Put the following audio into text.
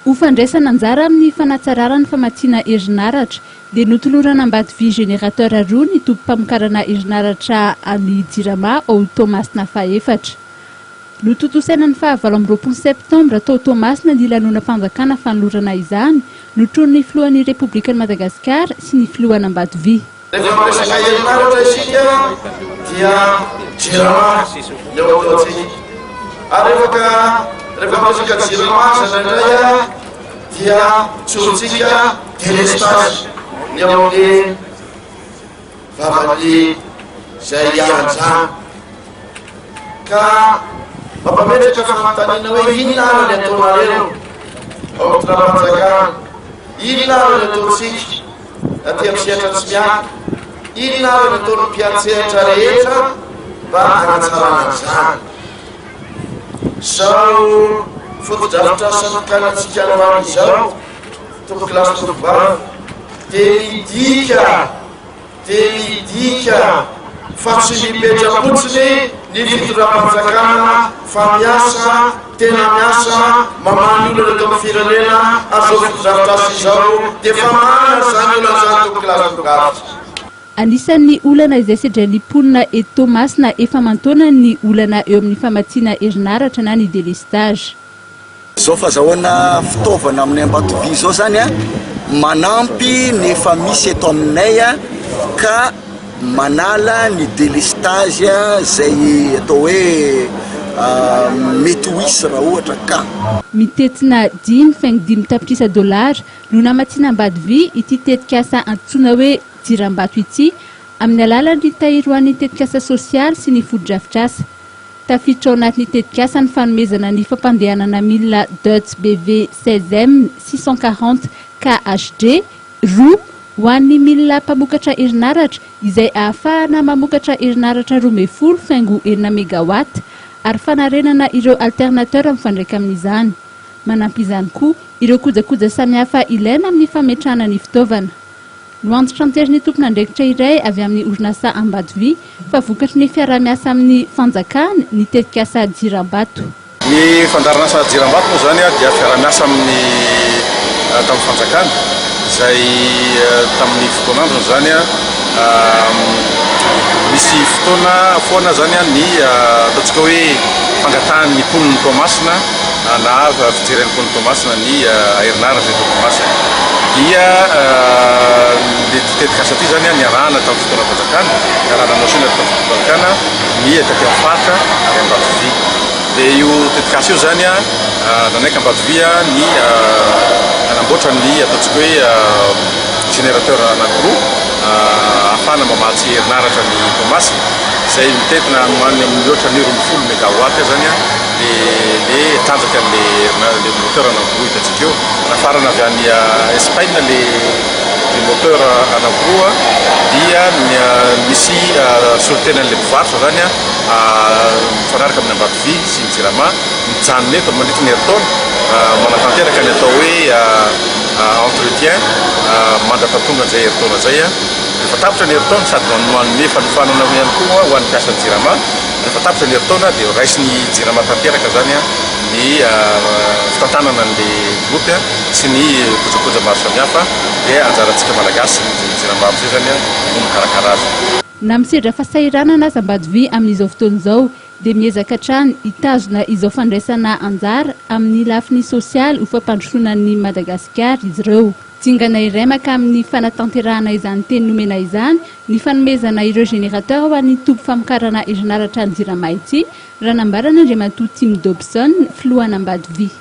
Ho fandraisana anjara amin'ny fanatsarana ny famatsiana herinaratra dia notolorana Ambatovy générateur roa ny tobim-pamokarana herinaratra an'ny Jirama ao Toamasina fahefatra. Notontosaina ny faha 28 septambra tao Toamasina ny lanonam-panjakana fanolorana izany, notronin'ny filohan'ny Repoblikan'i Madagasikara sy ny filohan'Ambatovy. Rehefa miresaka herinaratra isika dia Jirama ny ao ataontsika. Ary rehefa rehefa miresaka Jirama aza indraindray dia tsorintsika délestage ny ao amin'ny vavan'ny izay iharan'izany. Ka mampametraka fanontaniana hoe inona ary ny ataonareo ao amin'ny fitondram-panjakana? Inona ary ny ataontsika aty amin'ny sehatra tsy miankina? Inona ary ny ataon'ny mpiantsehatra rehetra mba hanatsarana an'izany? Izao fotodrafitrasa notokanantsika androany izao, tompokolahy sy tompokovavy, dia midika dia midika fa tsy mipetra-potsiny ny fitondram-panjakana fa miasa, tena miasa, mamaha ny olana eto amin'ny firenena ary izao fotodrafitrasa izao dia famahana izany olana izany tompokolahy sy tompokovavy. Anisan'ny olana izay sedrain'ny mponina eto Toamasina efa aman-taonany ny olana eo amin'ny famatsiana herinaratra na ny délestage. Izao fazahoana fitaovana amin'ny Ambatovy izao zany a, manampy ny efa misy eto aminay a, ka manala ny délestage izay atao hoe mety ho hisy raha ohatra ka. Mitentina 5,5 tapitrisa dolara no namatsiana Ambadivy ity tetikasa antsoina hoe Jirambato ity amin'ny alalan'ny tahiry ho an'ny tetikasa sosialy sy ny fotodrafitrasa. Tafiditra ao anatin'ny tetikasa ny fanomezana ny fampandehanana milina Deutz BV 16 M 640 KHD roa ho an'ny milina mpamokatra herinaratra izay ahafahana mamokatra herinaratra 12,6 megawatt ary fanarenana ireo alternateur mifandraika amin'izany. Manampy izany koa ireo kojakoja samihafa ilaina amin'ny fametrahana ny fitaovana. Noantitrantery ny tompon'andraikitra iray avy amin'ny orinasa Ambatovy fa vokatry ny fiaraha-miasa amin'ny fanjakana ny tetikasa Jirambato. Ny fandaharanasa Jirambato moa izany dia fiaraha-miasa amin'ny tamin'ny fanjakana izay tamin'ny fotoan'androny izany misy fotoana foana izany ny ataontsika hoe fangatahan'ny mponin'i Toamasina na fijeren'ny mponin'i Toamasina ny herinaratra eto Toamasina dia ity tetikasa ity izany niarahana tamin'ny fitondram-panjakana, niarahana nosiana tamin'ny fitondram-panjakana ny taty amin'ny faritra ary Ambatovy. Dia io tetikasa io izany nanaiky Ambatovy ny hanamboatra ny ataontsika hoe générateur anankiroa ahafahana mamatsy herinaratra ny Toamasina izay mitentina any ho any amin'ny mihoatra ny 12 mégawatt izany le le tanjaka an'le le moteur anankiroa hitantsika eo. Nafarana avy any Espagne le le moteur anankiroa dia misy solontenan'le mpivarotra zany mifanaraka amin'ny Ambatovy sy ny Jirama mijanona eto mandritry ny herintaona manatanteraka ny atao hoe entretien mandra-pahatonga an'izay herintaona izay. Rehefa tapitra ny herintaona sady manome fanofanana ihany koa ho an'ny mpiasan'ny Jirama. Rehefa tapitra ny herintaona dia raisin'ny Jirama tanteraka izany ny fitantanana an'ilay groupe sy ny kojakoja maro samihafa dia anjarantsika Malagasy sy ny Jirama amin'izay izany no mikarakara azy. Na misedra fahasahiranana aza Ambadovy amin'izao fotoana izao dia miezaka hatrany hitazona izao fandraisana anjara amin'ny lafiny sosialy ho fampandrosoana an'i Madagasikara izy ireo. Dingana iray mankamin'ny fanatanterahana izany teny nomena izany ny fanomezana ireo générateur ho an'ny toby famokarana herinaratra ny Jirama ity, raha nambaran'Andriamatoa Tim Dobson, filohan'Ambadovy.